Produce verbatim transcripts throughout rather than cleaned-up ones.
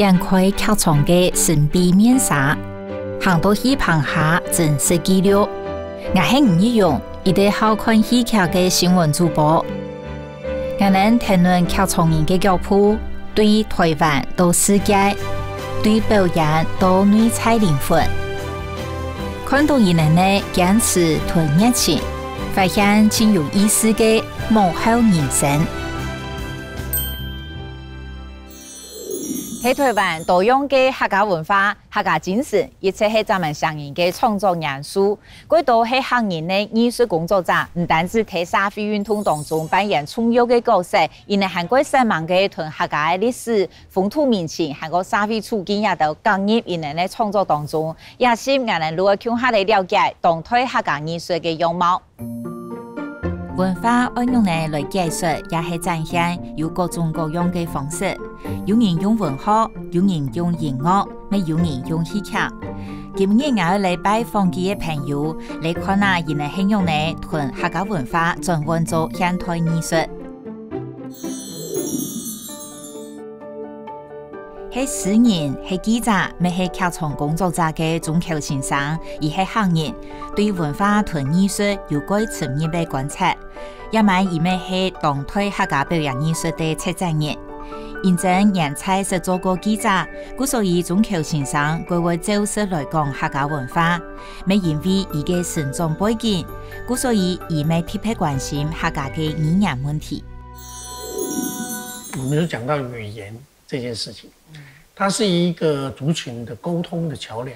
掀開劇場个神秘面紗，行到戲棚下真實記錄。𠊎係吳奕蓉，一個好看戲劇个新聞主播。𠊎等跈等劇場人个腳步，對臺灣到世界，對表演到內在靈魂。看到佢等个堅持同熱情，發現盡有意思个幕後人生。 係臺灣多樣个客家文化、客家精神，一直係𠊎等客人个創作元素。過多係客人个藝術工作者，毋單止在社會運動當中扮演重要个角色，佢等還過煞猛个同客家个歷史、風土民情，還過社會處境也都加入佢等个創作當中。這集𠊎等就愛共下來了解當代客家藝術个樣貌。 文化愛仰仔來解說，也係展現，有各種各樣个方式。有人用文學，有人用音樂，乜有人用戲劇。今日𠊎愛來拜訪幾個朋友，來看下佢等係仰仔同客家文化轉換做現代藝術。 係詩人、係記者，乜係劇場工作者个鍾喬先生，佢係客人，對文化同藝術有蓋深入个觀察。這滿佢乜係當代客家表演藝術个策展人。因為原在識做過記者，故所以鍾喬先生過會照實來講客家文化。乜因為佢个成長背景，故所以佢乜特別關心客家个語言問題。 我們有講到語言這件事情，它是一個族群的溝通的橋樑。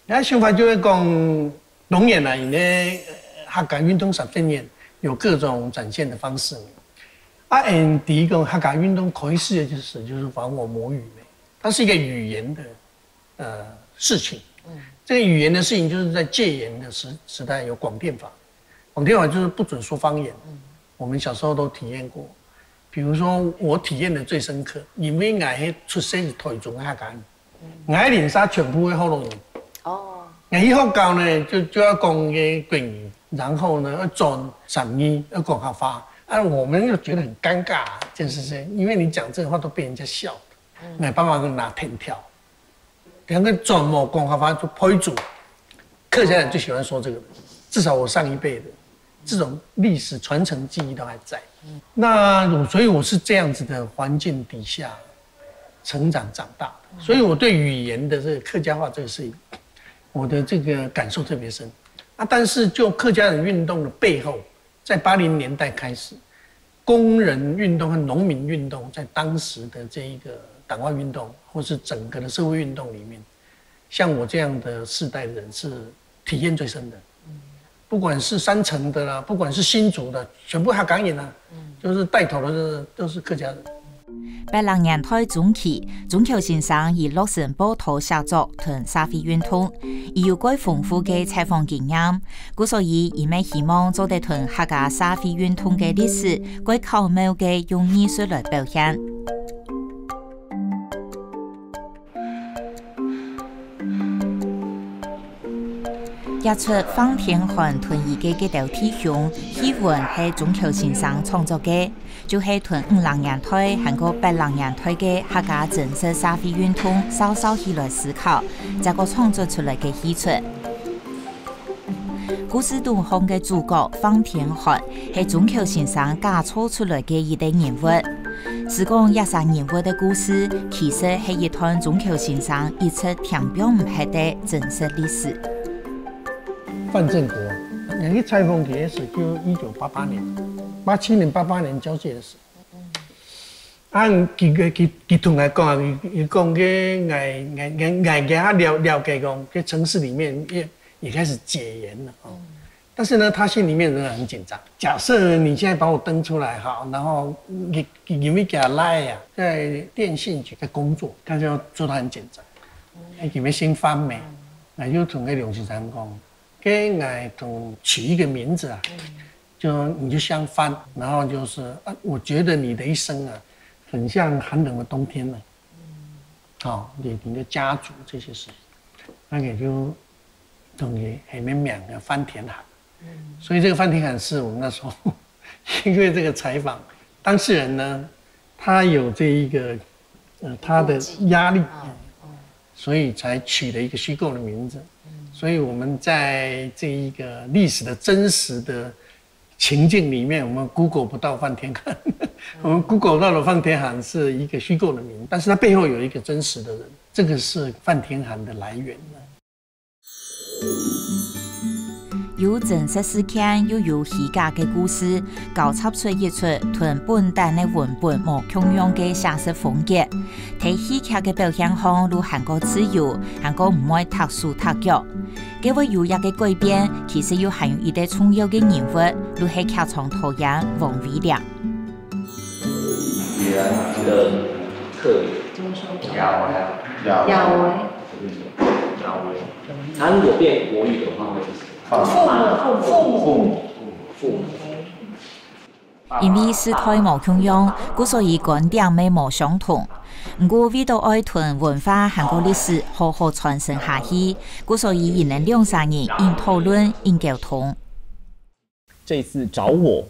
那想法就會講，當然啦，因為，呃，客家運動十週年有各種展現的方式。啊，因為第一個客家運動開始的就是，就是還我母語嘛，它是一個語言的 呃，事情。嗯。這個語言的事情，就是在戒嚴的時，時代有廣電法，廣電法就是不准說方言。嗯。我們小時候都體驗過，比如說我體驗的最深刻，因為𠊎係出生於臺中的客家人，嗯。𠊎鄰舍全部係學老人。哦。𠊎去學校呢，就，就要講一個國語，然後呢，要轉三語，要講客話。啊，我們又覺得很尷尬啊，這件事情，因為你講這個話都被人家笑，嗯。沒辦法拿藤條。 兩個轉無講客話就配煮，客家人最喜歡說這個了，至少我上一輩的這種歷史傳承記憶都還在。那我，所以我是這樣子的環境底下成長長大的，所以我對語言的這個客家話這個事情，我的這個感受特別深。啊，但是就客家人運動的背後，在八零年代開始，工人運動和農民運動在當時的這一個黨外運動，或是整個的社會運動裡面，像我這樣的世代的人是體驗最深的。不管是山城的啦，不管是新竹的，全部客家人啊，就是帶頭的，都是，都是客家人。 八零年代中期，鍾喬先生以落成報導寫作同社會運動，佢有蓋豐富个採訪經驗，故所以佢乜希望做得同客家社會運動个歷史蓋巧妙个用藝術來表現。這齣《放天寒》同佢个《結兜弟兄》，戲文係鍾喬先生創作个， 就係同五零年代還過八零年代个客家真實社會運動稍稍起來思考，再過創作出來个戲齣。故事肚項个主角方天漢係鍾喬先生假造出來个一個人物。是講這儕人物个故事，其實係一段鍾喬先生一直恬放毋核个真實歷史。范正國，你去採訪佢个時，就一九八八年，八七年、八八年交界的時。 啊，佢个，佢，佢同𠊎講啊，佢，佢講个，𠊎，𠊎，𠊎，𠊎，𠊎了，了解講，這城市裡面也，也開始解嚴了哦。但是呢，他心裡面仍然很緊張。假設你現在把我登出來哈，然後你，你，你們給他來啊，在電信局在工作，他就說他很緊張。哎，你們姓范無？那就同該梁先生講，給𠊎同取一個名字啊， 就你就姓范，然後就是啊，我覺得你的一生啊，很像寒冷的冬天呢。哦，你，你的家族這些事，那也就等於還沒名叫范天寒。所以這個范天寒是我們那時候因為這個採訪，當事人呢，他有這一個呃，他的压力，所以才取了一个虚构的名字。所以我们在这一个历史的真实的情境里面，我们 Google 不到范天涵，我们 Google 到了范天涵是一个虚构的名，但是它背后有一个真实的人，这个是范天涵的来源。有真實事件又有虛假个故事，交插出一齣同本旦个文本無共樣个寫實風格。在戲劇个表現項，就還過自由，還過毋會䌈手䌈腳。該位優雅个改變，其實又還有一個重要个人物，就係劇場導演王偉良。語言的客語，亞維啊，亞維，亞維。它如果變國語的話，會是什麼？父母父母父母父母。因為時代無共樣，故所以觀點乜無相同。毋過為著愛同文化還過歷史好好傳承下去，故所以佢等兩儕人硬討論、硬溝通。這一次找我，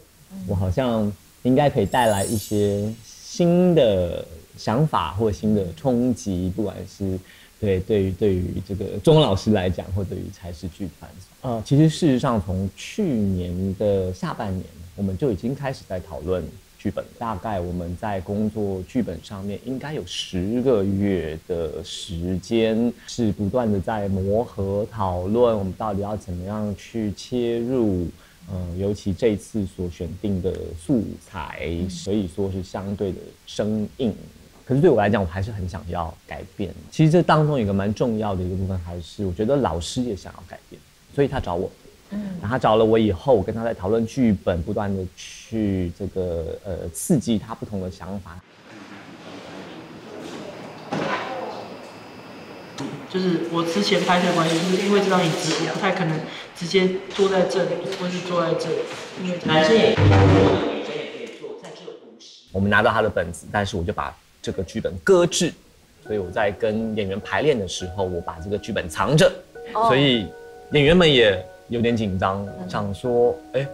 我好像應該可以帶來一些新的想法或新的衝擊，不管是對對於對於這個鍾老師來講，或對於柴氏劇團，呃，其實事實上從去年的下半年，我們就已經開始在討論劇本。大概我們在工作劇本上面應該有十個月的時間，是不斷的在磨合、討論，我們到底要怎麼樣去切入。嗯，尤其這一次所選定的素材，可以說是相對的生硬。可是對我來講，我還是很想要改變。其實這當中有一個蠻重要的一個部分，還是我覺得老師也想要改變，所以他找我。嗯，然後他找了我以後，我跟他在討論劇本，不斷的去這個呃刺激他不同的想法。就是我之前拍攝的關係，就是因為這張椅子，我不太可能直接坐在這裡，或是坐在這裡，因為男生也可以坐，女生也可以坐，在這五十。我們拿到他的本子，但是我就把這個劇本擱置，所以我在跟演員排練的時候，我把這個劇本藏著，所以演員們也有點緊張，想說，哎，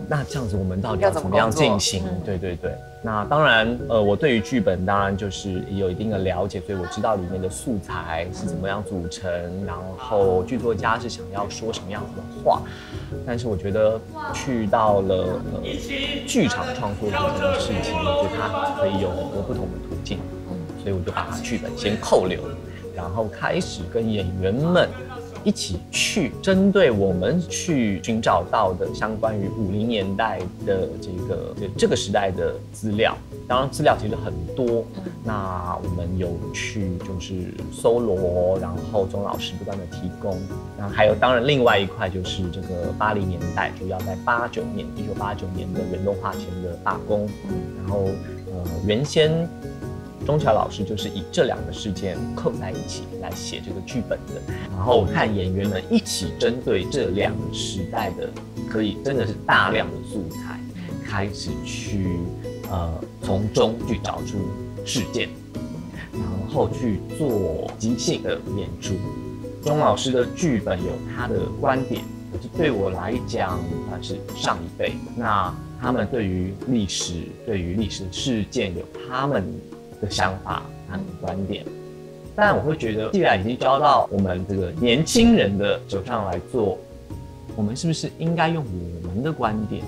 那這樣子我們到底要怎麼樣進行？對對對。那當然，呃，我對於劇本當然就是有一定的了解，所以我知道裡面的素材是怎麼樣組成，然後劇作家是想要說什麼樣子的話。但是我覺得去到了呃劇場創作這件事情，我覺得它可以有很多不同的途徑，所以我就把它劇本先扣留，然後開始跟演員們一起去針對我們去尋找到的相關於五零年代的這個這這個時代的資料。當然資料其實很多，那我們有去就是搜羅，然後鍾老師不斷的提供。那還有當然另外一塊就是這個八零年代，主要在八九年，一九八九年的遠東化前的罷工，然後呃原先鍾喬老師就是以這兩個事件扣在一起來寫這個劇本的，然後和演員們一起針對這兩個時代的可以真的是大量的素材，開始去呃從中去找出事件，然後去做即興的演出。鍾老師的劇本有他的觀點，可是對我來講，他是上一輩，那他們對於歷史、對於歷史事件有他們的想法、他們的觀點。但我會覺得，既然已經交到我們這個年輕人的手上來做，我們是不是應該用我們的觀點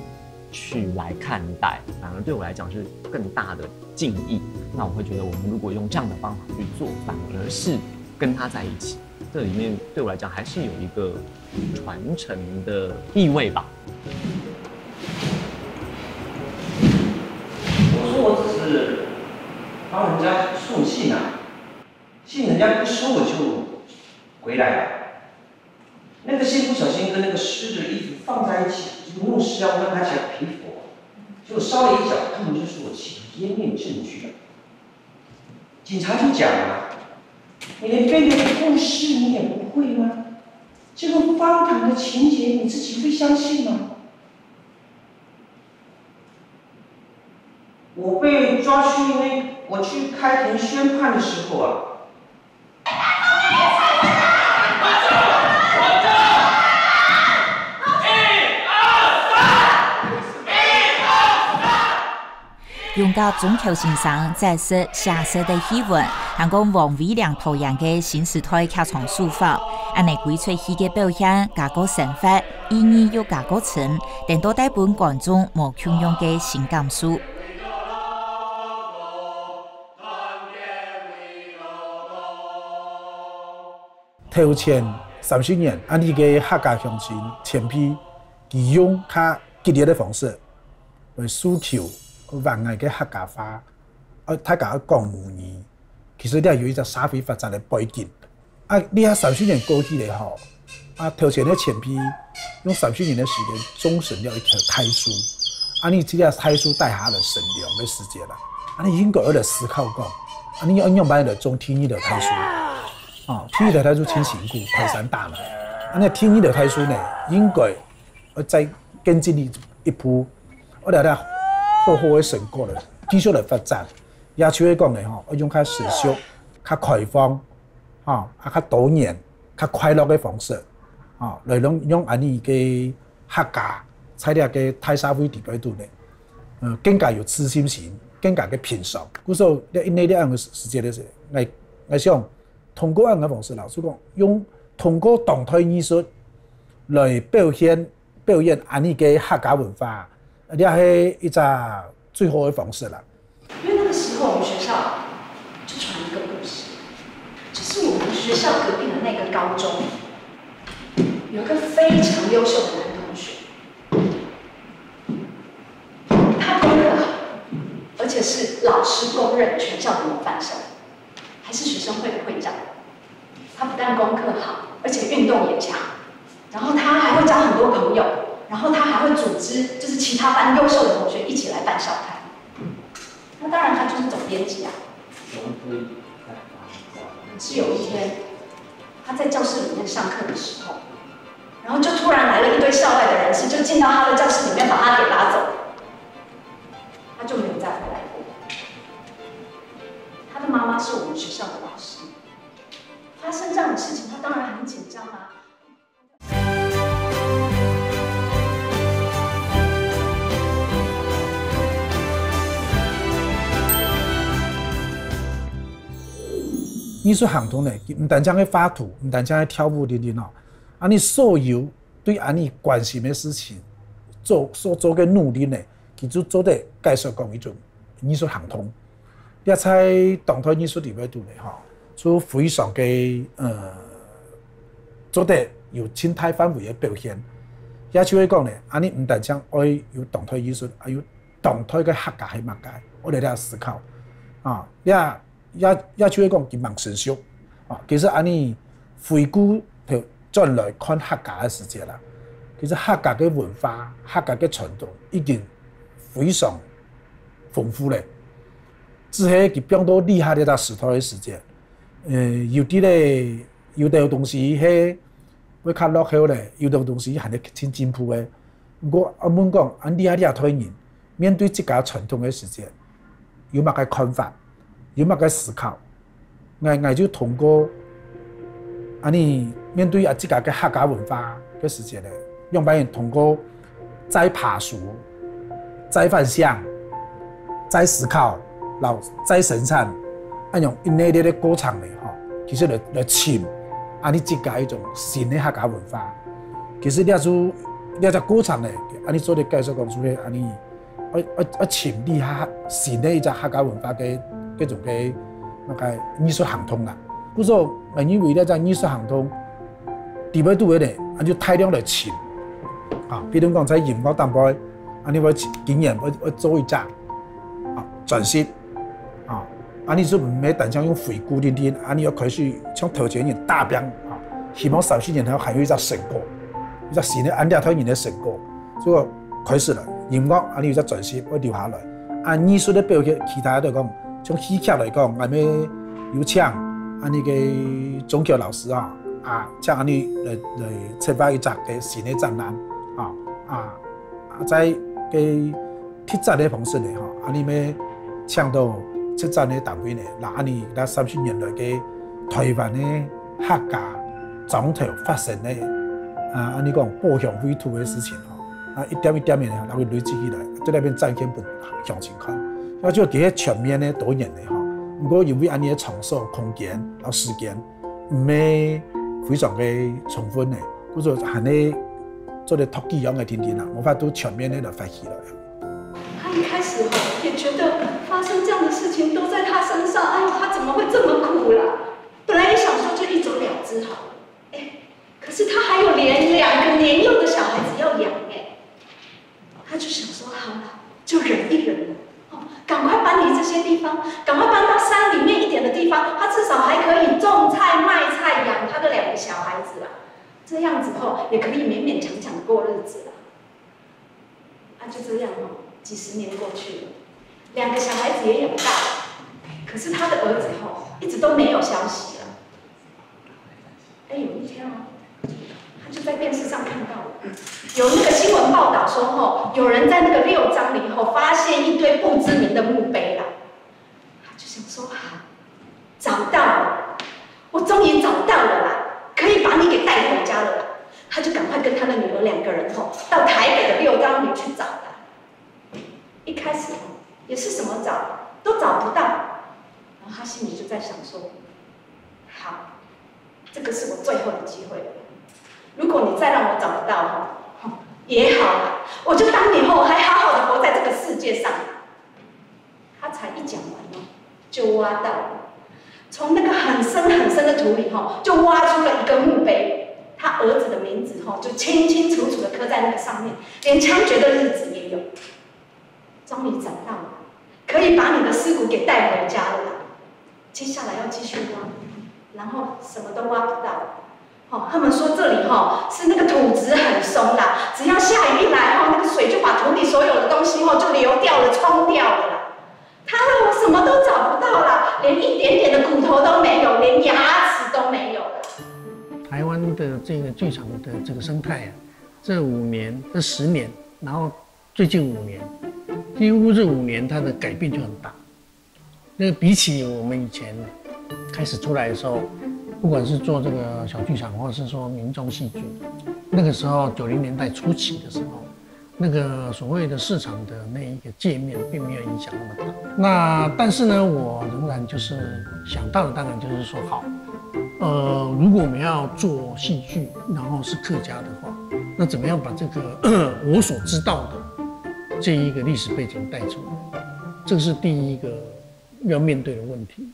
去來看待？反而對我來講是更大的敬意。那我會覺得，我們如果用這樣的方法去做，反而是跟他在一起，這裡面對我來講還是有一個傳承的意味吧。我說我只是幫人家送信啊，信人家不收我就回來了。那個信不小心跟那個濕的衣服放在一起，就弄濕了，我跟他講賠付，結果燒了一腳，他們就說我棄毒湮滅證據了。警察就講啊，你連背後的故事你也不會嗎？這個荒唐的情節你自己會相信嗎？我被抓去那，我去開庭宣判的時候啊，用到鍾橋先生在世寫實个戲文，還講黃偉玲導演个新時代劇場手法，恁呢幾齣戲个表現，加過生活，意義又加過深，等到帶分觀眾無共樣个新感受。 頭前三十年，恁呢个客家鄉親前輩，佢用較激烈个方式來訴求還𠊎个客家話，啊，大家愛講母語。其實這有一隻社會發展个背景。啊，這三十年過去了吼，啊，頭前个前輩用三十年个時間種成了一條大樹，啊，你這條大樹帶下來乘涼个時節啦，啊，你應該愛來思考講，啊，你愛仰般來種第二條大樹。 哦，第一條大樹盡辛苦，排山倒海。恁呢第二條大樹呢，應該愛再更進一步，愛來來好好个成果了，繼續來發展。也就係講呢，吼，愛用較成熟、較開放，吼，啊，較多元、較快樂个方式，吼，來讓，讓恁呢个客家在這个大社會裡背肚呢，呃，更加有自信心，更加个平常。故所，因為這樣个時節呢，𠊎，𠊎想， 通過恁个方式啦，就講用通過當代藝術來表現，表演恁呢个客家文化，這係一隻最好个方式啦。因為那個時候我們學校就傳一個故事，就是我們學校隔壁的那個高中有一個非常優秀的男同學，他功課好，而且是老師公認全校的模範生，還是學生會的會長。他不但功課好，而且運動也強，然後他還會交很多朋友，然後他還會組織就是其他班優秀的同學一起來辦校刊。那當然他就是總編輯啊。可是有一天，他在教室裡面上課的時候，然後就突然來了一堆校外的人士，就進到他的教室裡面，把他給拉走，他就沒有再回來過。他的媽媽是我們學校的老師，發生這樣的事情，他當然很緊張啊。 藝術行動呢，佢毋單淨係畫圖，毋單淨係跳舞等等哦。恁呢所有對恁呢關心个事情，做，所做个努力呢，佢就做得解釋講一種藝術行動。這在當代藝術裡背肚呢，吼，就非常个，呃，做得有盡大範圍个表現。也就係講呢，恁呢毋單淨愛有當代藝術，還有當代个客家係麼个，愛來這思考。啊，這 也，也就係講佢吂成熟。啊，其實恁呢回顧頭轉來看客家个時節啦，其實客家个文化、客家个傳統已經非常豐富咧。只係佢放到這下這隻時代个時節，呃，有兜咧，有兜東西係會較落後咧，有兜東西還係盡進步个。毋過，𠊎問講，恁這下這代人 面對自家傳統个時節，有麼个看法，有麼个思考？𠊎，𠊎就通過恁呢面對啊自家个客家文化个時節呢，仰般通過再爬梳、再反省、再思考，然後再生產，恁樣一系列个過程呢，吼，其實來，來尋恁呢自家一種新个客家文化。其實這就，這隻過程呢，恁呢做得介紹講出來，恁呢 愛，愛，愛尋這下新个一隻客家文化个，該種个，那個藝術行動啦。故所，𠊎認為這隻藝術行動，裡背肚个呢，恁就大量來尋。啊，比如講在音樂頂背，恁呢會今年會，會做一隻，啊，專輯。 啊，恁呢就毋係單淨用回顧定定，恁呢愛開始像頭前人打拚，啊，希望三十年後還有一隻成果，一隻新个恁樣大人个成果。所以開始了，音樂恁呢有隻專輯會留下來，啊，藝術个表現，其他來講，像戲劇來講，𠊎兜有請恁呢个鍾橋老師啊，啊，請恁呢來，來策劃一隻个新个展覽，啊，啊，啊，在个 特展个方式呢，吼，恁呢乜請到策展个單位呢，拿恁呢這三十年來个臺灣个客家庄頭發生个，啊，恁呢講包鄉繪圖个事情，吼，啊，一點一點个呢，拿佢累積起來，對該片展現分鄉親看。啊，就其實全面个、多元个吼。毋過因為恁樣个場所、空間、啊時間，毋係非常个充分个，故所還係做得讀幾樣个定定啦，無法度全面个來發揮了。他一開始吼也覺得發生這樣的事情都在他身上，哎呦，他怎麼會這麼苦啦？本來也想說就一走了之好了，哎，可是他還有連兩個年幼的小孩子要養哎，他就想說好了，就忍一忍了，哦，趕快搬離這些地方，趕快搬到山裡面一點的地方，他至少還可以種菜賣菜養他的兩個小孩子啦，這樣子吼也可以勉勉強強過日子啦。啊，就這樣哦，幾十年過去了，兩個小孩子也養大了，可是他的兒子吼一直都沒有消息了。哎，有一天哦，他就在電視上看到了，有那個新聞報道說吼，有人在那個六張犁吼發現一堆不知名的墓碑啦。他就想說啊，找到了，我終於找到了啦，可以把你給帶回家了啦。他就趕快跟他的女兒兩個人吼，到台北的六張犁去找啦。一開始吼也是什麼找都找不到，然後他心裡就在想說，好，這個是我最後的機會了。如果你再讓我找不到吼，也好啦，我就當你吼還好好的活在這個世界上。他才一講完哦，就挖到了，從那個很深很深的土裡吼，就挖出了一個墓碑，他兒子的名字吼就清清楚楚的刻在那個上面，連槍決的日子也有。終於找到了，可以把你的屍骨給帶回家了啦。接下來要繼續挖，然後什麼都挖不到。哦，他們說這裡吼是那個土質很鬆啦，只要下雨一來吼，那個水就把土裡所有的東西吼就流掉了、沖掉了啦。他們什麼都找不到啦，連一點點的骨頭都沒有，連牙齒都沒有了。台灣的這個劇場的這個生態啊，這五年、這十年，然後最近五年，幾乎這五年它的改變就很大。那個比起我們以前開始出來的時候，不管是做這個小劇場，或是說民眾戲劇，那個時候九零年代初期的時候，那個所謂的市場的那一個界面並沒有影響那麼大。那但是呢，我仍然就是想到的，當然就是說，好，呃，如果我們要做戲劇，然後是客家的話，那怎麼樣把這個我所知道的這一個歷史背景帶出來？這是第一個要面對的問題。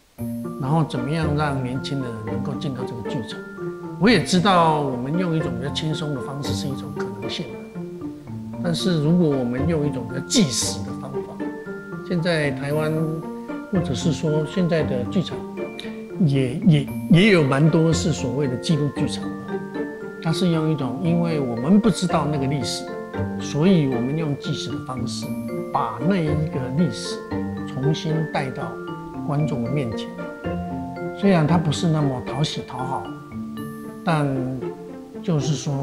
然後怎麼樣讓年輕人能夠進到這個劇場？我也知道我們用一種比較輕鬆的方式是一種可能性，但是如果我們用一種比較紀實的方法，現在台灣或者是說現在的劇場也也也有蠻多是所謂的紀錄劇場，它是用一種因為我們不知道那個歷史，所以我們用紀實的方式把那一個歷史重新帶到觀眾的面前。雖然它不是那麼討喜討好，但就是說，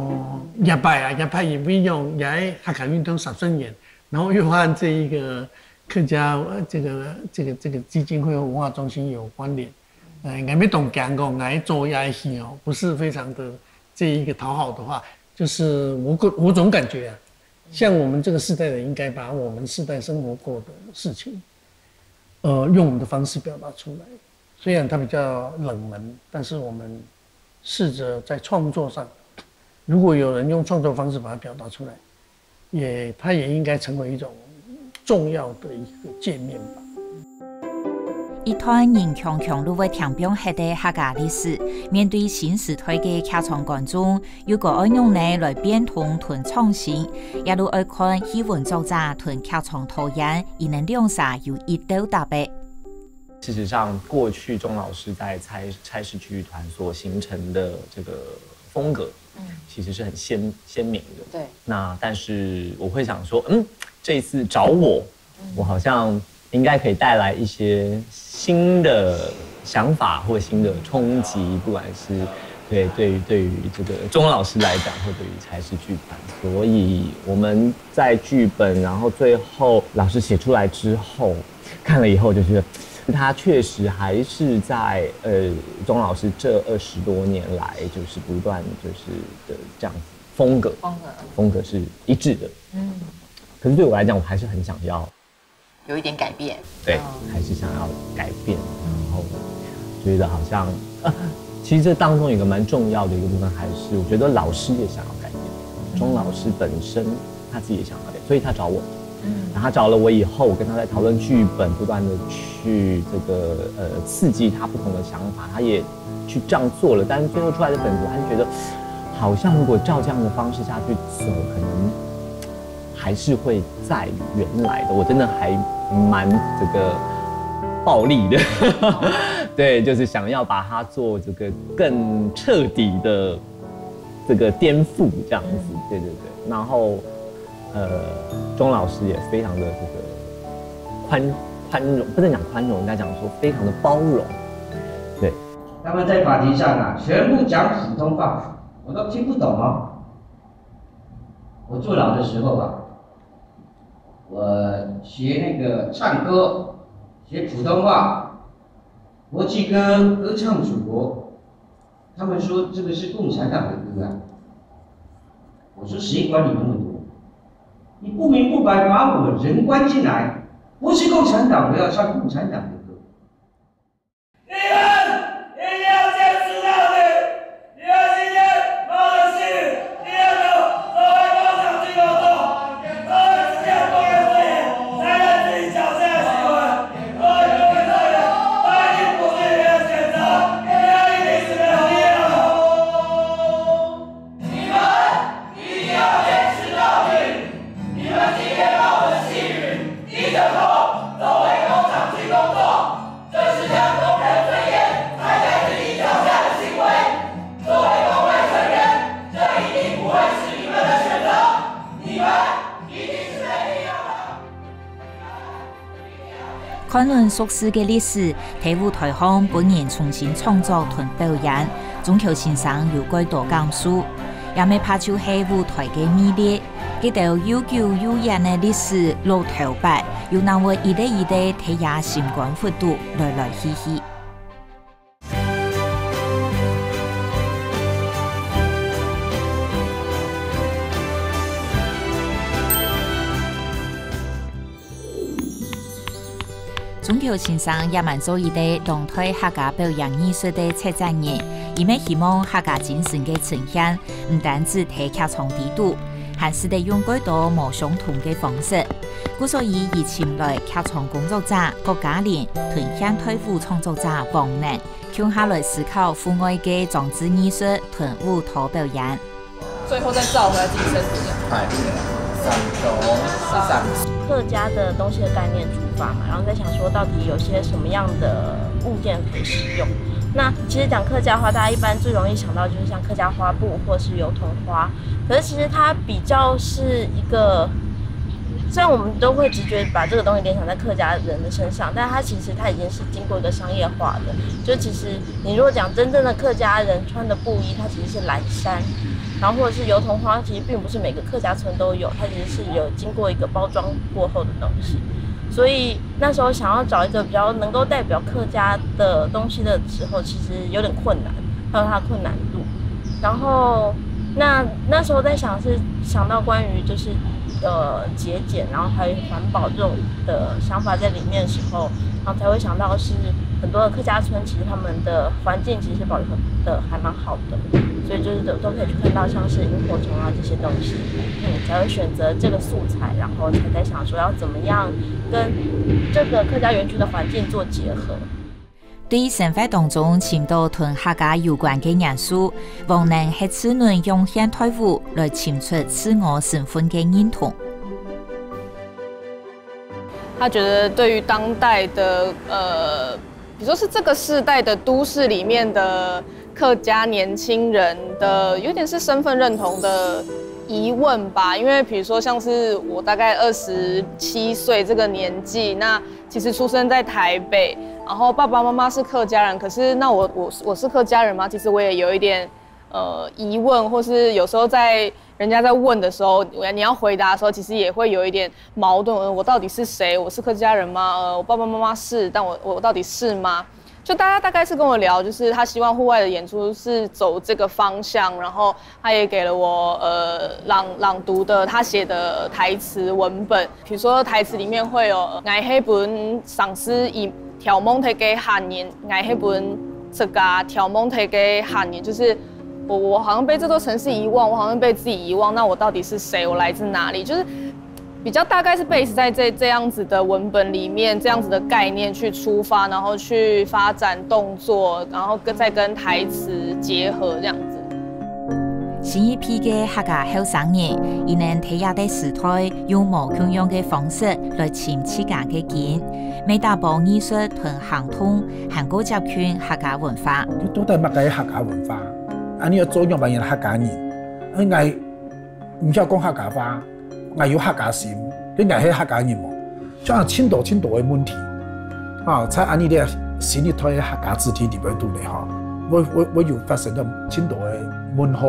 這擺啊，這擺因為用也係客家運動十週年，然後又和這一個客家呃這個這個這個基金會和文化中心有關聯。呃，𠊎乜當驚講，𠊎做這戲哦，不是非常的這一個討好的話，就是我個我總感覺啊，像我們這個世代的，應該把我們世代生活過的事情，呃，用我們的方式表達出來。雖然它比較冷門，但是我們試著在創作上，如果有人用創作方式把它表達出來，也它也應該成為一種重要的一個界面吧。一段人強強都會聽放忒个客家歷史，面對新時代个劇場觀眾，又該愛仰呢來變通同創新，也都愛看戲文作者同劇場導演，佢等兩儕有一鬥搭个。事實上，過去鍾老師在差差事劇團所形成的這個風格，嗯，其實是很鮮鮮明的。對，那但是我會想說，嗯，這一次找我，我好像應該可以帶來一些新的想法或新的衝擊，不管是對對於對於這個鍾老師來講，或者於差事劇團，所以我們在劇本，然後最後老師寫出來之後，看了以後就覺得。他確實還是在呃鍾老師這二十多年來，就是不斷就是的這樣風格，風格風格是一致的。嗯，可是對我來講，我還是很想要有一点改变。对，还是想要改变，然后觉得好像，呃，其实这当中有一个蛮重要的一个部分，还是我觉得老师也想要改变，钟老师本身他自己也想要改变，所以他找我。然后他找了我以后，我跟他在讨论剧本，不断的去这个呃刺激他不同的想法，他也去这样做了，但是最后出来的本子，他就觉得好像如果照这样的方式下去走，可能还是会在原来的，我真的还蛮这个暴力的，对，就是想要把它做这个更彻底的这个颠覆这样子，对对对，然后呃，钟老师也非常的这个宽宽容，不能讲宽容，应该讲说非常的包容，对。他们在法庭上啊，全部讲普通话，我都听不懂哦。我坐牢的时候啊，我学那个唱歌，学普通话，国际歌，歌唱祖国。他们说这个是共产党的歌啊。我说谁管你那么多？你不明不白把我人关进来，不是共产党，我要唱共产党的歌。 看論俗世个歷史，在舞台項分人重新創作同表演，鍾橋先生有蓋多感受。也毋怕就係舞台个魅力，這兜悠久悠遠个歷史老頭擺，又仰會一垤一垤在這心肝窟肚來來去去。 鍾橋先生也滿做一垤當代客家表演藝術个策展人，佢乜希望客家精神个呈現，毋單止在劇場底肚，還使得用蓋多無相同个方式。故所以佢尋來劇場工作者郭嘉玲同現代舞創作者王能，共下來思考戶外个裝置藝術同舞蹈表演。 最後再照回來自己身體。哎，三、中、三。客家的東西的概念出发嘛，然后在想说到底有些什么样的物件可以使用。那其实讲客家话，大家一般最容易想到就是像客家花布或是油桐花，可是其实它比较是一个，虽然我们都会直觉把这个东西联想在客家人的身上，但它其实它已经是经过一个商业化的，就其实你如果讲真正的客家人穿的布衣，它其实是蓝衫，然后或者是油桐花，其实并不是每个客家村都有，它其实是有经过一个包装过后的东西。所以那时候想要找一个比较能够代表客家的东西的时候，其实有点困难，还有它的困难度。然后那那时候在想是想到关于就是呃节俭，然后还有环保这种的想法在里面的时候，然后才会想到是很多的客家村其实他们的环境其实是保留的还蛮好的，所以就是都都可以去看到像是萤火虫啊这些东西，嗯，才会选择这个素材，然后才在想说要怎么样跟这个客家园区的环境做结合。 對生活當中尋到同客家有關个元素，王能係自問用現代舞來尋出自我身份个認同。他覺得對於當代的呃，比如說是這個世代的都市裡面的客家年輕人的，有點是身份認同的疑問吧。因為比如說像是我大概二十七歲這個年紀，那其實出生在台北，然後爸爸媽媽是客家人，可是那我我我是客家人嗎？其實我也有一點呃疑問，或是有時候在人家在問的時候，你要回答的時候，其實也會有一點矛盾。我到底是誰？我是客家人嗎？呃，我爸爸媽媽是，但我我到底是嗎？就大家大概是跟我聊，就是他希望户外的演出是走这个方向，然后他也给了我呃朗朗读的他写的台词文本，比如说台词里面会有呃，我是本城市遺遺忘忒个客人，我是本自家遺忘忒个客人，就是我我好像被这座城市遗忘，我好像被自己遗忘，那我到底是谁？我来自哪里？就是比较大概是 base 在这这样子的文本里面，这样子的概念去出发，然后去发展动作，然后跟再跟台词结合这样子。新一批个客家後生人，佢等在這个時代用無共樣个方式來尋自家个根，乜打破藝術同行動，還過接近客家文化。到底麼个客家文化？恁樣愛做仰般个客家人？𠊎毋曉講客家話，𠊎有客家心，你𠊎係客家人無？像盡多盡多个問題，啊，在恁樣个新一代个客家子弟裡背肚呢，吼，會會會有發生到盡多个問號。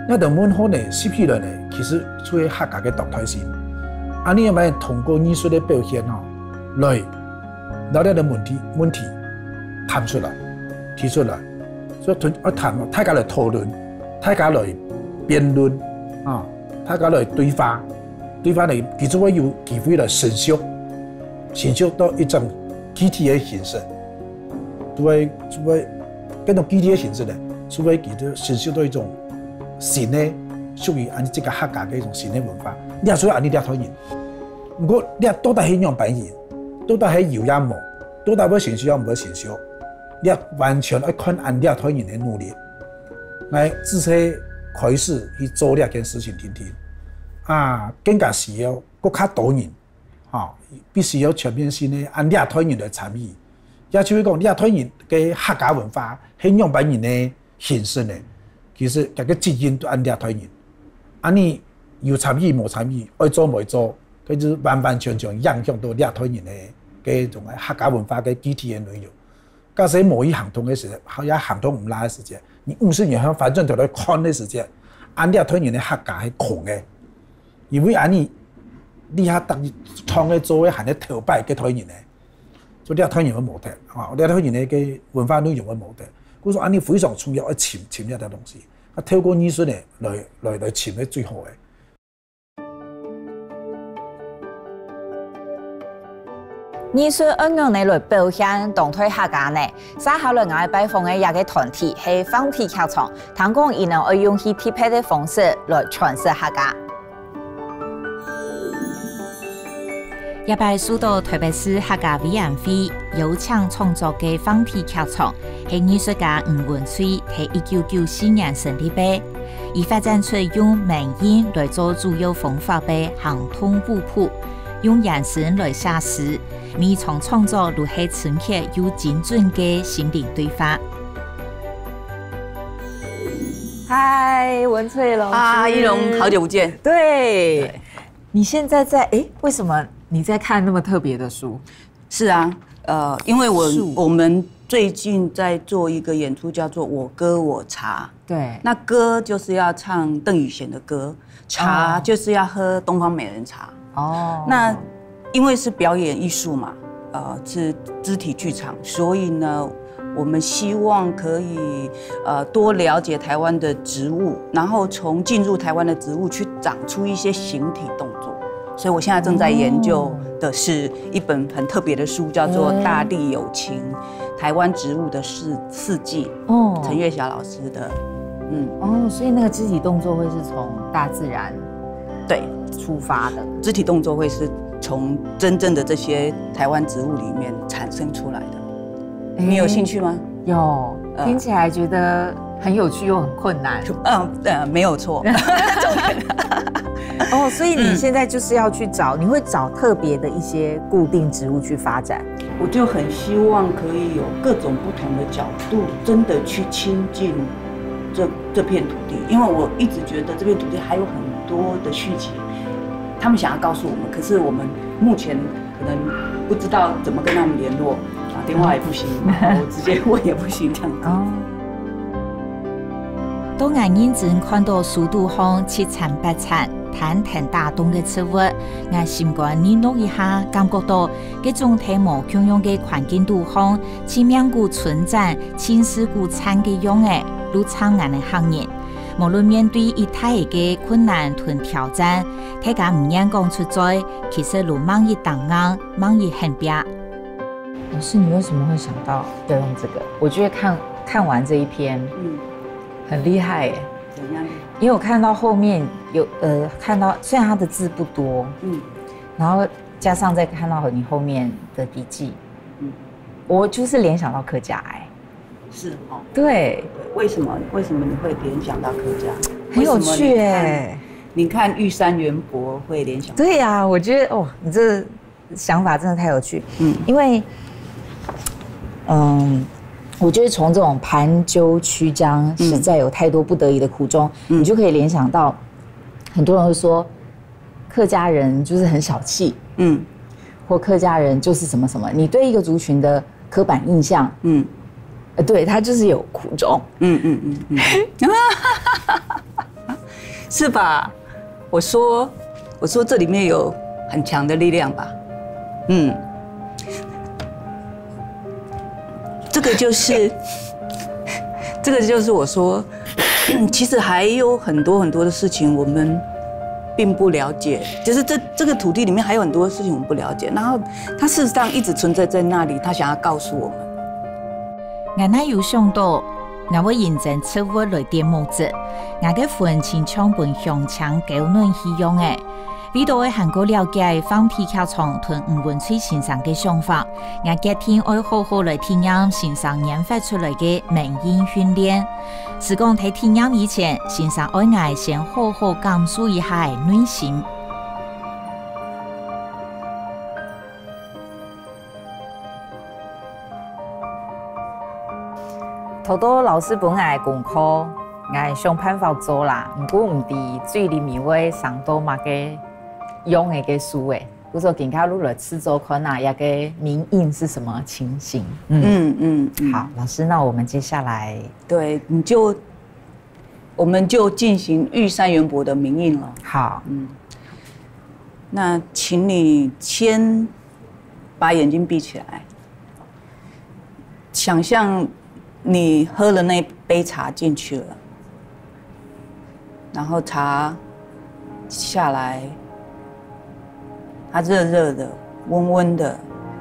該等問號呢，拾起來呢，其實就係客家个當代性。恁樣乜通過藝術个表現吼，來，摎這个問題問題談出來，提出來，所以同愛談，大家來討論，大家來辯論啊，大家來對話，對話呢，佢就會有機會來成熟，成熟到一種具體个形式，就會就會變成具體个形式呢，就會佢就成熟到一種新个屬於恁樣這个客家个一種新个文化。你也屬於恁樣這代人。毋過你到底係仰般人，到底係有也無，到底會成熟也毋會成熟，你完全愛看恁樣這代人个努力。𠊎自細開始去做這件事情定定，啊，更加需要更加多人，吼，必須要全面性个恁樣這代人來參與。也就係講，這代人个客家文化係仰般人个形式呢？其實這个責任都恁樣這代人，恁樣有參與無參與，愛做無愛做，該就完完全全影響到這代人个个種客家文化个具體个內容。 假使無去行動个時節，也行動毋罅个時節，你五十年後翻轉頭來看个時節，恁樣這代人个客家係空个，因為恁樣，你下逐日創个做个還係頭擺个代人呢，所以這代人會無忒，吼，這代人个个文化內容會無忒。故所恁樣非常重要，愛尋尋這兜東西，啊，透過藝術呢，來來來尋个最好个。 藝術愛仰仔來表現當代客家呢？接下來𠊎愛拜訪个這个團體係橫體劇場，聽講佢等愛用去特別个方式來詮釋客家。這擺受到台北市客家委員會邀請創作个橫體劇場，係藝術家吳文翠在一九九四年成立个。 佢發展出用民音來做主要方法个行動舞步，用原聲來寫詩，每場創作都係親切又精準个心靈對話。嗨，文翠老師。啊，依蓉，好久不见。对，你现在在，诶，为什么你在看那么特别的书？是啊，呃，因为我我们最近在做一个演出，叫做《我歌我茶》。对，那歌就是要唱邓雨贤的歌，茶就是要喝东方美人茶。哦，那因为是表演艺术嘛，呃，是肢体剧场，所以呢，我们希望可以呃多了解台湾的植物，然后从进入台湾的植物去长出一些形体动作。所以我现在正在研究的是一本很特别的书，叫做《大地有情：台湾植物的四四季》。哦，陈月霞老师的。嗯，哦，所以那个肢体动作会是从大自然对出发的。肢体动作会是从真正的这些台湾植物里面产生出来的。你有兴趣吗？有，听起来觉得很有趣又很困难。嗯呃，没有错。哦，所以你现在就是要去找，你会找特别的一些固定植物去发展。我就很希望可以有各种不同的角度，真的去亲近这这片土地，因为我一直觉得这片土地还有很多的讯息，他们想要告诉我们，可是我们目前可能不知道怎么跟他们联络，打电话也不行，然后直接问也不行，这样子。哦，當𠊎認真看到書肚項七層八層，坦坦打洞个植物，𠊎心肝䀲恅一下，感覺到該種在無共樣个環境肚項，盡命牯伸展、盡勢牯綻个樣仔，就像𠊎等客人。無論面對幾大个困難同挑戰，大家毋願講出嘴，其實就吂一頂硬，吂一肯拚。老師，你為什麼會想到要用這個？我覺得看看完這一篇，嗯，很厲害耶。怎樣？因為我看到後面有呃，看到雖然他的字不多，嗯，然後加上再看到你後面的筆記，嗯，我就是聯想到客家哎。是哦。對。為什麼？為什麼你會聯想到客家？很有趣哎。為什麼你看，你看玉山圓柏會聯想到？對呀，我覺得哦，你這想法真的太有趣。嗯，因為，嗯，我覺得從這種盤糾曲張，嗯，實在有太多不得已的苦衷，嗯，你就可以聯想到，很多人會說，客家人就是很小氣，嗯，或客家人就是什麼什麼，你對一個族群的刻板印象，嗯，呃，對，它就是有苦衷。嗯嗯嗯嗯，是吧？我說，我說這裡面有很強的力量吧。嗯，這個就是，這個就是我說，其實還有很多很多的事情我們並不了解，就是這這個土地裡面還有很多事情我們不了解，然後它事實上一直存在在那裡，它想要告訴我們。 𠊎哪有想到，𠊎會因為植物來點目汁，𠊎个魂親像分香腸搞軟去樣仔。為著愛還過了解話體劇場同吳文翠先生个想法，𠊎決定愛好好來體驗先生研發出來个銘韻訓練。係講在體驗以前，先生愛𠊎先好好感受一下仔內心。 頭到老師分𠊎功課，𠊎想辦法做啦，毋過毋知嘴裡面會想到麼个樣仔个事欸。故所今下就來試做看啊，這個銘韻是什麼情形？嗯，嗯嗯嗯，好，老師，那我們接下來，對，你就，我們就進行玉山圓柏的銘韻了。好，嗯，那請你先把眼睛閉起來。 想像你喝了那杯茶進去了，然後茶下來，它熱熱的、溫溫的，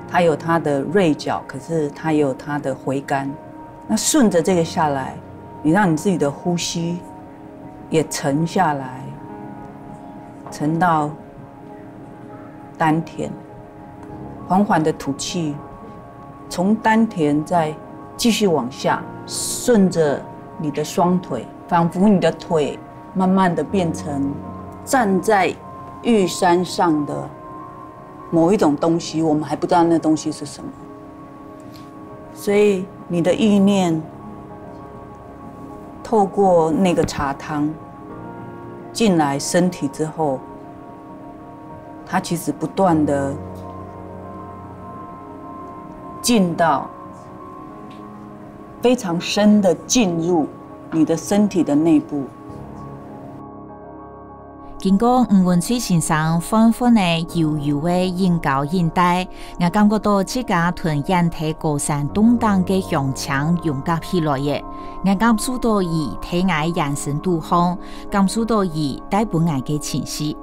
它有它的銳角，可是它也有它的回甘。那順著這個下來，你讓你自己的呼吸也沉下來，沉到丹田，緩緩的吐氣，從丹田再繼續往下，順著你的雙腿，彷彿你的腿慢慢的變成站在玉山上的某一種東西，我們還不知道那東西是什麼。所以你的意念透過那個茶湯進來身體之後，它其實不斷的進到非常深的進入你的身體的內部。經過吳文翠先生緩緩个、悠悠个引導引帶，𠊎感覺到自家同遠在高山洞頂个鄉親融合起來了。𠊎感受到佢在𠊎眼神肚項，感受到佢帶分𠊎个情緒。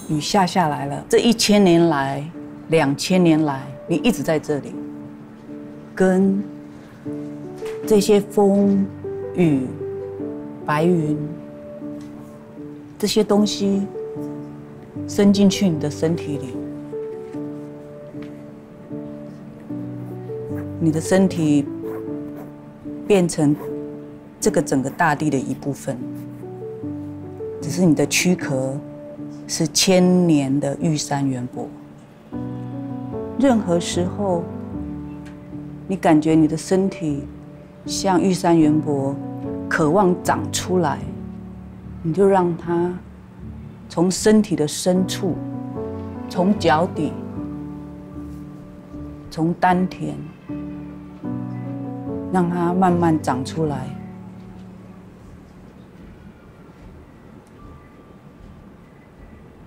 雨下下來了，這一千年來、兩千年來，你一直在這裡，跟這些風、雨、白雲，這些東西伸進去你的身體裡，你的身體變成這個整個大地的一部分，只是你的軀殼是千年的玉山圓柏。任何時候，你感覺你的身體像玉山圓柏，渴望長出來，你就讓它从身体的深处，从脚底，从丹田，让它慢慢长出来。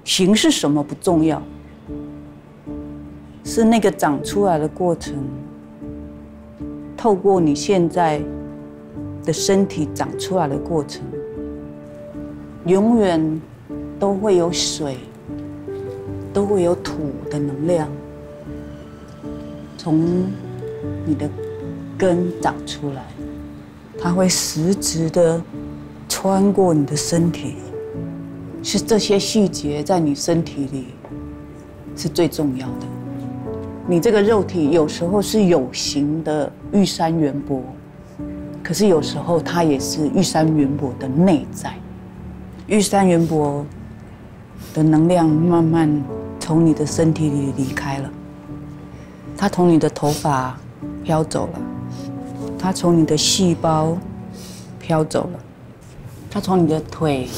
形是什么不重要，是那个长出来的过程，透过你现在的身体长出来的过程，永远都会有水，都会有土的能量从你的根长出来。它会实质的穿过你的身体，是这些细节在你身体里是最重要的。你这个肉体有时候是有形的玉山圆柏，可是有时候它也是玉山圆柏的内在。玉山圆柏的能量慢慢从你的身体里离开了，它从你的头发飘走了，它从你的细胞飘走了，它从你的腿，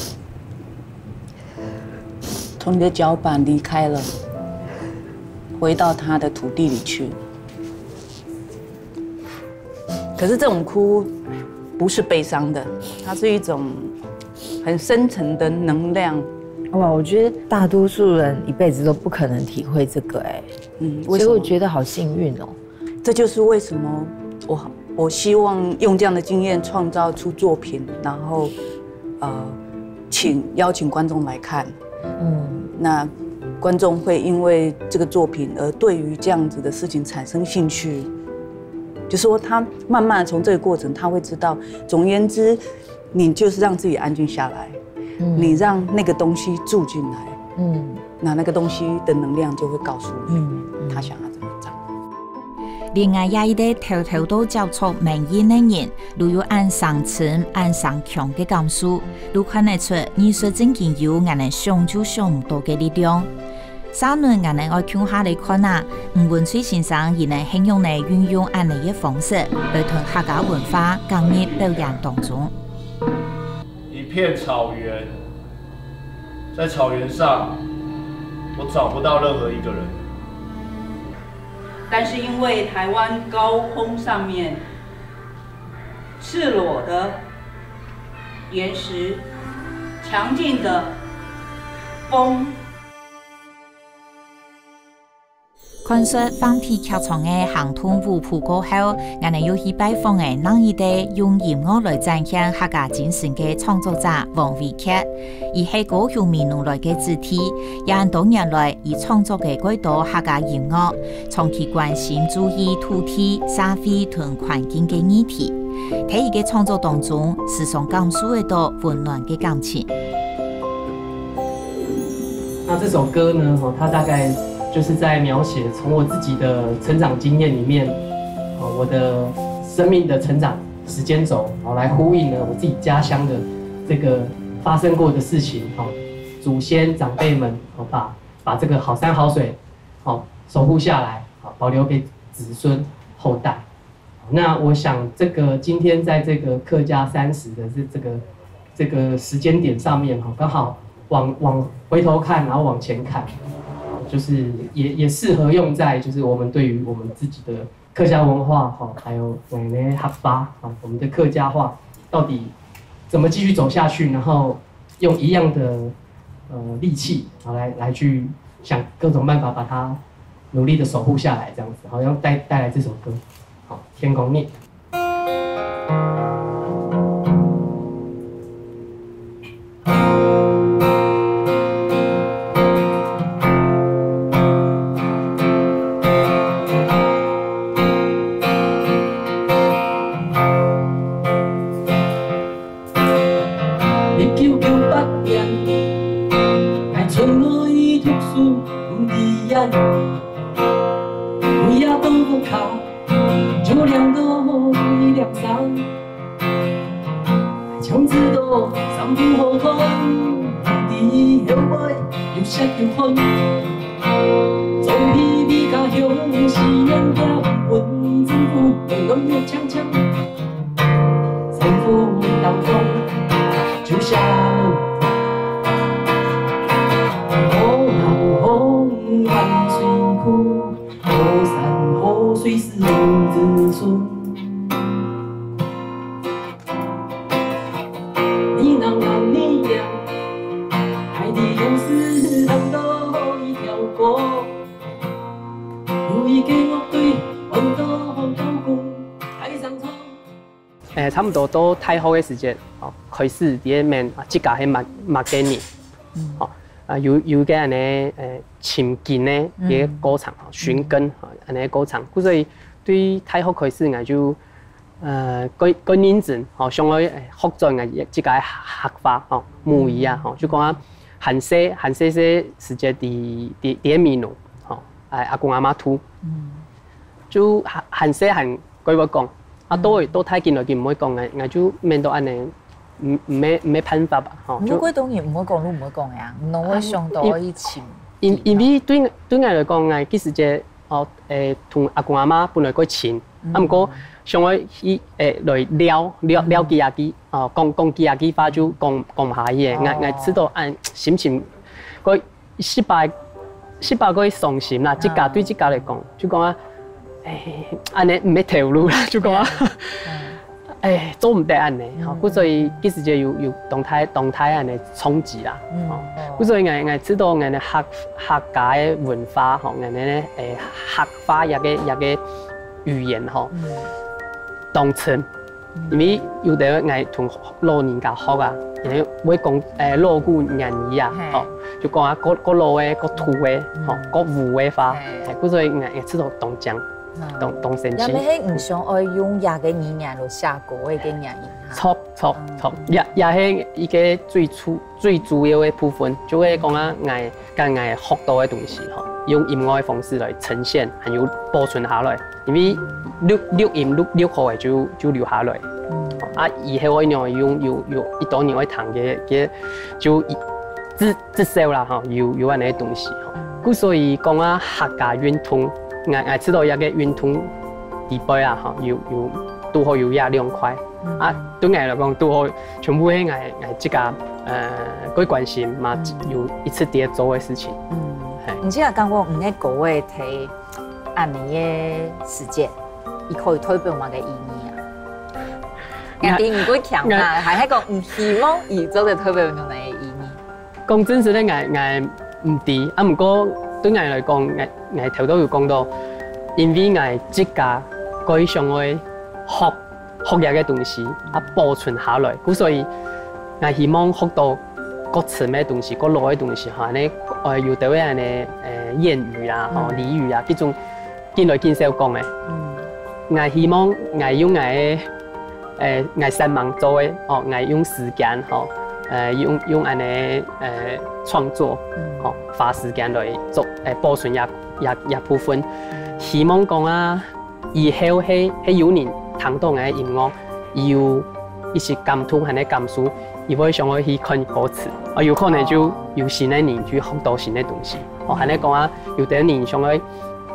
从你的脚板离开了，回到它的土地里去。可是这种哭不是悲伤的，它是一种很深层的能量。哇，我觉得大多数人一辈子都不可能体会这个哎、嗯，所以我觉得好幸运哦。这就是为什么我我希望用这样的经验创造出作品，然后呃，请邀请观众来看。嗯，那观众会因为这个作品而对于这样子的事情产生兴趣，就说他慢慢从这个过程，他会知道。总而言之，你就是让自己安静下来，你让那个东西住进来，嗯，那那个东西的能量就会告诉你，嗯，他想要怎么长。另外也一个偷偷都叫做门音的人，都有恁生深、恁生强的感受，都看得出艺术真经有俺人想就想不到的力量。下輪俺人愛共下來看啊，吳文翠先生佢能形容呢運用恁呢个方式，來同客家文化加入表演當中。一片草原，在草原上，我找不到任何一个人。但是因为台湾高空上面赤裸的岩石、强劲的风，看說放題劇場个行動舞步過後，俺人又去拜訪个另一个用音樂來展現客家精神个創作者王維傑。佢係高雄美濃來个子弟，也恁多年來，佢創作个蓋多客家音樂，長期關心注意土地、社會同環境个議題。在佢个創作當中，時常感受得到溫暖个感情。 那这首歌呢，哦，它大概就是在描写从我自己的成长经验里面，哦，我的生命的成长时间轴，哦，来呼应了我自己家乡的这个发生过的事情，哦，祖先长辈们，哦，把把这个好山好水，哦，守护下来，哦，保留给子孙后代。 那我想，这个今天在这个客家三十的这这个这个时间点上面哈，刚好往往回头看，然后往前看，就是也也适合用在就是我们对于我们自己的客家文化哈，还有我们的哈巴哈，我们的客家话到底怎么继续走下去，然后用一样的呃力气，然后来来去想各种办法把它努力的守护下来，这样子，好，要带带来这首歌。 好，天公你。一九九八年，𠊎出來讀書毋知遠，每夜到屋下就念到一粒聲。像知道衫褲好看，毋知後背又濕又寒。總比比家鄉思念家，問政府冷冷熱嗆嗆。 衫褲當中就寫。差毋多到大學个時節，哦，開始知得明啊，自家係麼麼个人，哦，啊有有个恁呢，呃，尋根个一个過程，哦，尋根，哦，恁呢个過程。故所以對大學開始，𠊎就，呃，較較認真，吼，想愛，呃，發展𠊎自家个客話，吼，母語啊，吼，就講啊，還細還細細時節在在在美濃，吼，哎，阿公阿嬤渡，就還還細還較會講，啊，到到大緊來緊毋會講，𠊎𠊎就變到恁呢，毋毋係毋係辦法吧，吼，就。毋過當然毋會講，你毋會講个啊，你會想到愛去尋。因因為對對𠊎來講，𠊎其實這哦，誒，同阿公阿嬤本來較親，啊，毋過想愛去誒來尞尞尞幾下句，哦，講講幾下句話就講講毋下去誒，𠊎𠊎試著恁心情，較失敗失敗較傷心啦，自家對自家來講，就講啊，誒，恁呢毋係頭路啦，就講啊。誒，做毋得恁呢，吼，故所以其實就有有當大當大恁呢衝擊啦，吼，故所以𠊎𠊎知道𠊎个客客家个文化，吼，𠊎个誒客話這个這个語言，吼，當深，因為有个𠊎同老人家學啊，因為會講誒老古言語啊，吼，就講啊，較較老个，較土个，吼，較武个話，誒，故所以𠊎𠊎知道當正。 當當生趣。也毋係毋想愛用這个語言來寫歌个个原因哈。著著著，也也係一个最初最主要个部分，就係講啊，𠊎將𠊎學到个東西吼，用音樂个方式來呈現，還有保存下來。因為錄錄音錄錄好个就就留下來，啊以後愛仰用有有一多人愛聽个个就一至至少啦吼，有有恁呢个東西吼。故所以講啊，客家運動，𠊎𠊎知道這个運動 底背啊，吼，有有拄好有這兩塊。啊，對𠊎來講，拄好全部係𠊎𠊎自家呃較關心嘛，有一直在做个事情。嗯，係。你自家感覺你个歌仔在恁呢个時節，佢可以代表麼个意義啊？𠊎知你較強啊，還係講你希望佢做得代表麼个意義？ 講真實个，𠊎𠊎毋知，啊毋過對𠊎來講，𠊎𠊎頭到有講到，因為𠊎自家較想愛學學這个東西，啊保存下來，故所以𠊎希望學到較深个東西，較老个東西，吼，恁呢呃有兜仔恁呢呃諺語啊，吼俚語啊，這種緊來緊少講个。𠊎希望𠊎用𠊎个 誒，𠊎煞猛做个，哦，𠊎用時間，吼，誒，用用恁呢，誒，創作，吼，花時間來做，誒，保存這這這部分。希望講啊，以後係係有人聽到𠊎个音樂，有一息感動，恁呢感受，佢會想愛去看歌詞，啊，有可能就有新个人去學到新个東西。哦，恁呢講啊，有兜人想愛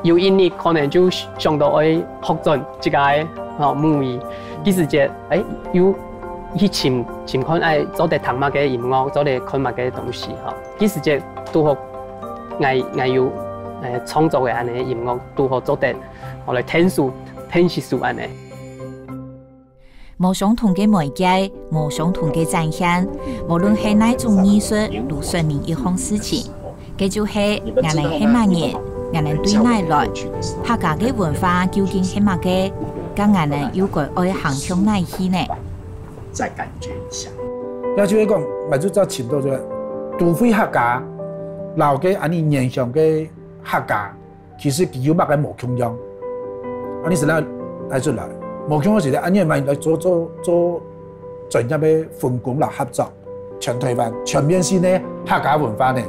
有一日可能就想到愛學轉自家个吼母語，其實就誒有去尋尋看愛做得聽麼个音樂，做得看麼个東西吼。其實就拄好，𠊎𠊎有誒創作个恁呢音樂，拄好做得，吼來𢯭手𢯭手恁呢。 無相同个媒介，無相同个展現，無論係哪種藝術，都說明一項事情，該就係𠊎等係麼人，𠊎等對哪來。客家个文化究竟係麼个？該𠊎等又該愛行向哪去呢？再感覺一下。也就係講，𠊎就再尋到這个都會客家，摎个恁呢原鄉个客家， 其實佢有麼个無共樣。恁呢先來來出來，無共樣係恁呢嘛來做做做專業个分工摎合作，全台灣全面性个客家文化呢，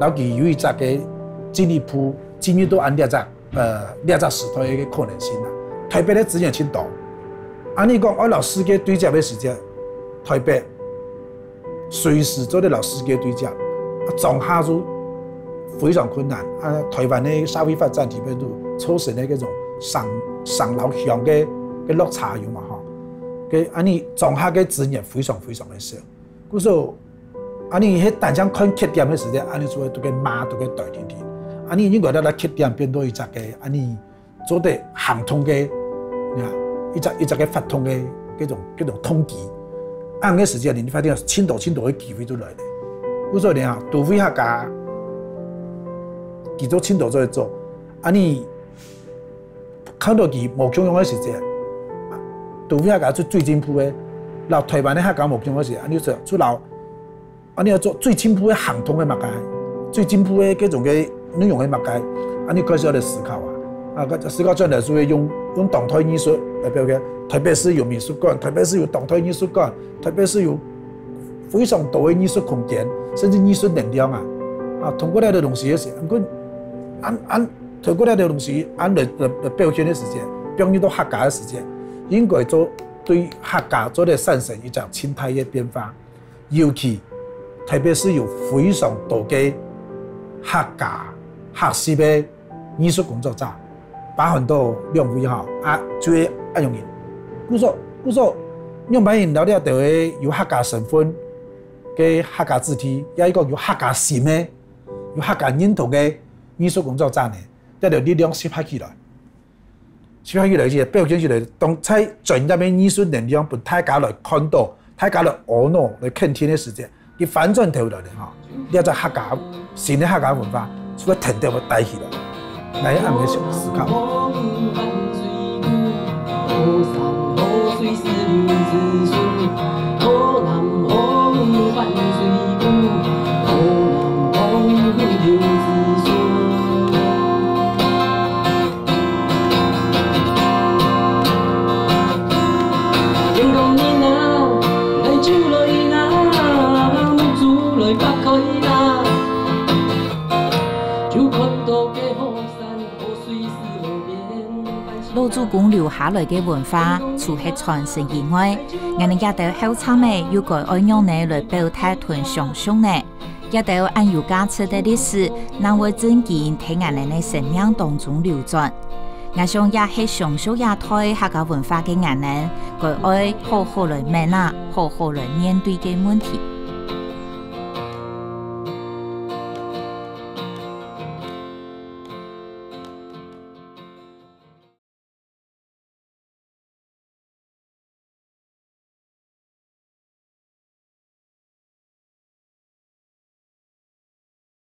摎佢有一隻个進一步進入到恁這隻呃這隻時代个可能性啊。台北个資源盡多，恁呢講愛摎世界對接个時節，台北 隨時做得摎世界對接。啊，庄下就非常困難。啊，台灣个社會發展裡背都造成个該種城城摎鄉个个落差有嘛吼。該恁呢庄下个資源非常非常个少。故所，恁呢係單淨看缺點个時節，恁呢就會都个罵都个對定定。恁呢應該摎摎缺點變到一隻个恁呢 做得行動个，你看，一隻一隻个發動个該種該種動機。恁樣个時節，你發現盡多盡多个機會就來了。故所你看，都會客家，佢做盡多做得做，啊你看到佢無共樣个時節，都會客家係最進步个，摎臺灣个客家無共个時，恁樣就就摎恁樣做最進步个行動个麼个，最進步个該種个內容个麼个，恁樣開始愛來思考啊。啊，思考轉來就會用用當代藝術來表現。臺北市有美術館，臺北市有當代藝術館，臺北市有非常多个藝術空間，甚至藝術能量啊。啊，通過這个東西个時，毋過，恁恁通過這个東西，恁來來來表現个時節，表現到客家个時節，應該做對客家做得產生一隻盡大个變化。尤其特別係有非常多个客家、客籍个藝術工作者，包含到兩位吼，啊，就係恁樣人。故所故所，仰般形摎這兜个有客家身份个客家子弟，也係講有客家心个、有客家認同个藝術工作者呢，這兜力量集合起來。 集合起來，表現出來，當在專業个藝術能量分大家來看到，大家來阿腦來肯定个時節，佢翻轉頭來咧吼，這隻客家新个客家文化，就會跈等會帶起來。𠊎恁樣想思考。老祖公留下來个文化，除忒傳承以外，𠊎等這兜後生仔又該愛仰仔來表達同傳承呢？ 這兜恁有價值个歷史，正會真經在𠊎等个生命當中流轉。𠊎想也係承續這代客家文化个𠊎等，該愛好好來問啊，好好來面對个問題。